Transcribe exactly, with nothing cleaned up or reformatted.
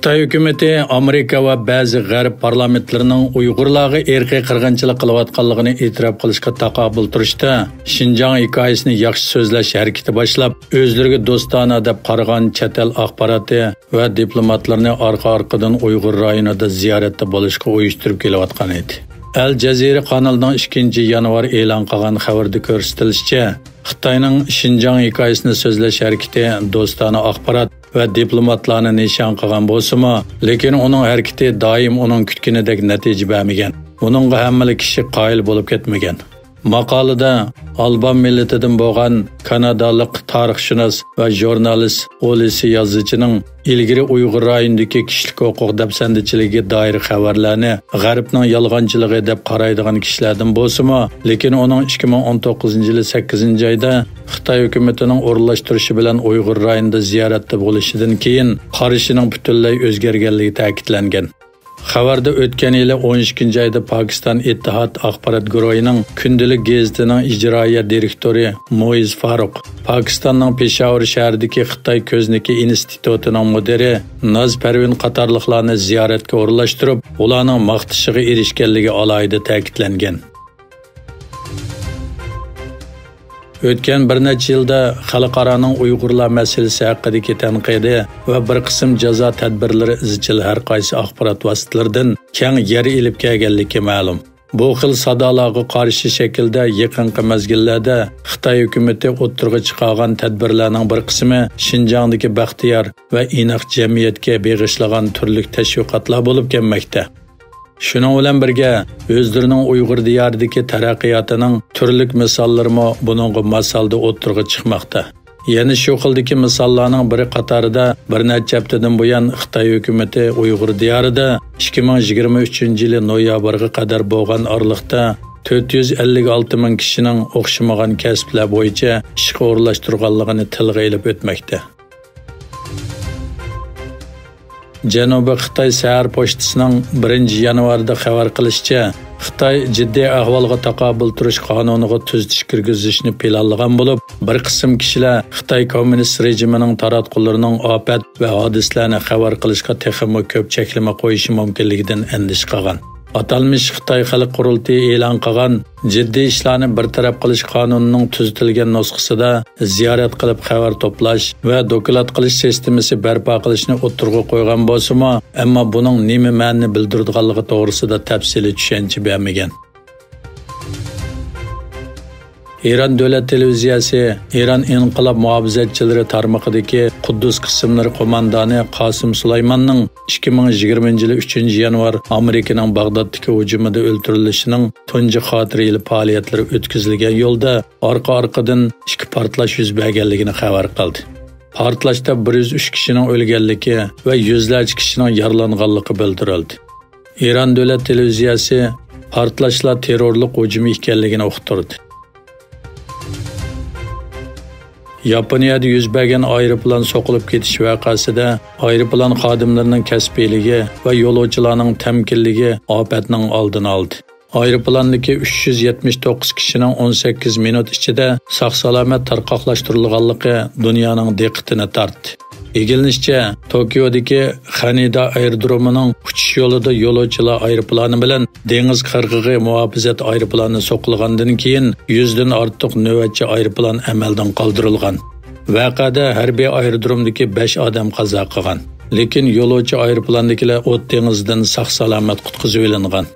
خىتاي ھۆكۈمىتى ئامېرىكا ۋە بەزى غەرب پارلامېنتلىرىنىڭ ئۇيغۇرلارغا ئىرقىي قىرغىنچىلىق قىلىۋاتقانلىقىنى ئېتىراپ قىلىشقا تاقابىل تۇرۇشتا، شىنجاڭ ھېكايىسىنى ياخشى سۆزلەش ھەرىكىتى باشلاپ، ئۆزلىرىگە دوستانە دەپ قارىغان چەت ئەل ئاخباراتى ۋە دىپلوماتلىرىنى ئارقا-ئارقىدىن ئۇيغۇر رايونىدا زىيارەتتە بولۇشقا ئۇيۇشتۇرۇپ كېلىۋاتقان ئىدى. ئەل جەزىرە قانىلىنىڭ ئىككىنچى يانۋار ئېلان قىلغان خەۋىرىدە كۆرسىتىلىشىچە، خىتاينىڭ شىنجاڭ ھېكايىسىنى سۆزلەش ھەرىكىتى دوستانە ئاخبارات ۋە دىپلوماتلارنى نىشان قىلغان بولسىمۇ، لېكىن ئۇنىڭ ھەرىكىتى دائىم ئۇنىڭ كۈتكىنىدەك نەتىجە بەرمىگەن. بۇنىڭغا ھەممىلا كىشى قايىل بولۇپ كەتمىگەن. ماقالىدە ئالبان مىللىتىدىن بولغان كانادالىق تارىخشۇناس ۋە ژۇرنالىست ئولىسى يازىچىنىڭ ئىلگىرى ئۇيغۇر رايونىدىكى كىشىلىك ھوقۇق دەپسەندىچىلىكىگە دائىر خەۋەرلەرنى غەربنىڭ يالغانچىلىقى دەپ قارايدىغان كىشىلەردىن بولسىمۇ، لېكىن ئۇنىڭ ئىككى مىڭ ئون توققۇزىنچى يىلى سەككىزىنچى ئايدا خىتاي ھۆكۈمىتىنىڭ ئورۇنلاشتۇرۇشى بىلەن ئۇيغۇر رايونىدا زىيارەتتە بولۇشىدىن كېيىن قارىشىنىڭ پۈتۈنلەي ئۆزگەرگەنلىكى تەكىتلەنگەن. خەۋەردە ئۆتكەن يىلى ئون ئىككىنچى ئايدا پاكىستان ئىتتىھاد ئاخبارات گۇرۇھىنىڭ كۈندىلىك گېزىتىنىڭ ئىجرائىيە دىرېكتورى مۇئىز فاروق، پاكىستاننىڭ پېشاۋۇر شەھىرىدىكى خىتاي كۆزنىكى ئىنستىتۇتىنىڭ مۇدىرى ناز پەرۋىن قاتارلىقلارنى زىيارەتكە ئورۇنلاشتۇرۇپ، ئۇلارنىڭ ماختىشىغا ئېرىشكەنلىكى ئالاھىدە تەكىتلەنگەن. ئۆتكەن بىر نەچچە يىلدا خەلقئارانىڭ ئۇيغۇرلار مەسىلىسى ھەققىدىكى تەنقىدى ۋە بىر قىسىم جازا تەدبىرلىرى ئىزچىل ھەر قايسى ئاخبارات ۋاسىتىلىرىدىن كەڭ يەر ئېلىپ كەلگەنلىكى مەلۇم. بۇ خىل سادالارغا قارشى شەكىلدە يېقىنقى مەزگىللەردە خىتاي ھۆكۈمىتى ئوتتۇرىغا چىقارغان تەدبىرلەرنىڭ بىر قىسمى شىنجاڭدىكى بەختىيار ۋە ئىناق جەمئىيەتكە بېغىشلىغان تۈرلۈك تەشۋىقاتلار بولۇپ كەلمەكتە. شۇنىڭ بىلەن بىرگە، ئۆزلىرىنىڭ ئۇيغۇر دىيارىدىكى تەرەققىياتىنىڭ تۈرلۈك مىساللىرىمۇ بۇنىڭغا ماس ھالدا ئوتتۇرىغا چىقماقتا. يەنە شۇ خىلدىكى مىساللارنىڭ بىرى قاتارىدا بىر نەچچە ھەپتىدىن بۇيان خىتاي ھۆكۈمىتى ئۇيغۇر دىيارىدا ئىككى مىڭ يىگىرمە ئۈچىنچى يىلى نويابىرغا قەدەر بولغان ئارىلىقتا تۆت يۈز ئەللىك ئالتە مىڭ كىشىنىڭ ئوخشىمىغان كەسىپلەر بويىچە ئىشقا ئورۇنلاشتۇرغانلىقىنى تىلغا ئېلىپ ئۆتمەكتە. جەنۇبىي خىتاي سەھەر پوچتىسىنىڭ بىرىنچى يانۋاردا خەۋەر قىلىشىچە، خىتاي جىددىي ئەھۋالغا تاقابىل تۇرۇش قانۇنىغا تۈزىتىش كىرگۈزۈشنى پىلانلىغان بولۇپ، بىر قىسىم كىشىلەر خىتاي كوممۇنىست رېجىمىنىڭ تاراتقۇلىرىنىڭ ئاپەت ۋە ھادىسىلەرنى خەۋەر قىلىشقا تېخىمۇ كۆپ چەكلىمە قويۇشى مۇمكىنلىكىدىن ئەندىشە قىلغان. ئاتالمىش خىتاي خەلق قۇرۇلتىيى ئېلان قىلغان جىددىي ئىشلارنى بىر تەرەپ قىلىش قانۇنىنىڭ تۈزىتىلگەن نۇسخىسىدا زىيارەت قىلىپ خەۋەر توپلاش ۋە دوكلات قىلىش سىستېمىسى بەرپا قىلىشنى ئوتتۇرىغا قويغان بولسىمۇ، ئەمما بۇنىڭ نېمە مەنىنى بىلدۈرىدىغانلىقى توغرىسىدا تەپسىلىي چۈشەنچە بەرمىگەن. ئىران دۆلەت تېلېۋىزىيەسى ئىران ئىنقىلاب مۇھاپىزەتچىلىرى تارمىقىدىكى قۇددۇس قىسىملىرى قوماندانى قاسىم سۇلايماننىڭ ئىككى مىڭ يىگىرمىنچى يىلى ئۈچىنچى يانۋار ئامېرىكىنىڭ باغدادتىكى ھۇجۇمىدا ئۆلتۈرۈلۈشىنىڭ تۇنجى خاتىرە يىلى پائالىيەتلىرى ئۆتكۈزۈلگەن يولدا ئارقا-ئارقىدىن ئىككى پارتلاش يۈز بەرگەنلىكىنى خەۋەر قىلدى. پارتلاشتا بىر يۈز ئۈچ كىشىنىڭ ئۆلگەنلىكى ۋە يۈزلەرچە كىشىنىڭ يارىلانغانلىقى بىلدۈرۈلدى. ئىران دۆلەت تېلېۋىزىيەسى پارتلاشلار تېررورلۇق ھۇجۇمى ئىكەنلىكىنى ئۇقتۇردى. ياپونىيەدە يۈز بەرگەن ئايروپىلان سوقۇلۇپ كېتىش ۋەقەسىدە ئايروپىلان خادىملىرىنىڭ كەسپىيلىكى ۋە يولۇچىلارنىڭ تەمكىنلىكى ئاپەتنىڭ ئالدىنى ئالدى. ئايروپىلانىدىكى ئۈچ يۈز يەتمىش توققۇز كىشىنىڭ ئون سەككىز مىنۇت ئىچىدە ساق-سالامەت تارقاقلاشتۇرۇلغانلىقى دۇنيانىڭ دىققىتىنى تارتتى. ئىگىلىنىشىچە، توكيودىكى خەنىدا ئايرودرومىنىڭ ئۇچۇش يولىدا يولۇچىلار ئايروپىلانى بىلەن دېڭىز قىرغىقى مۇھاپىزەت ئايروپىلانى سوقۇلغاندىن كېيىن، يۈزدىن ئارتۇق نۆۋەتچى ئايروپىلان ئەمەلدىن قالدۇرۇلغان. ۋەقەدە ھەربىي ئايرودرومدىكى بەش ئادەم قازا قىلغان. لېكىن يولۇچى ئايروپىلاندىكىلەر ئوت دېڭىزىدىن ساق-سالامەت قۇتقۇزۇۋېلىنغان.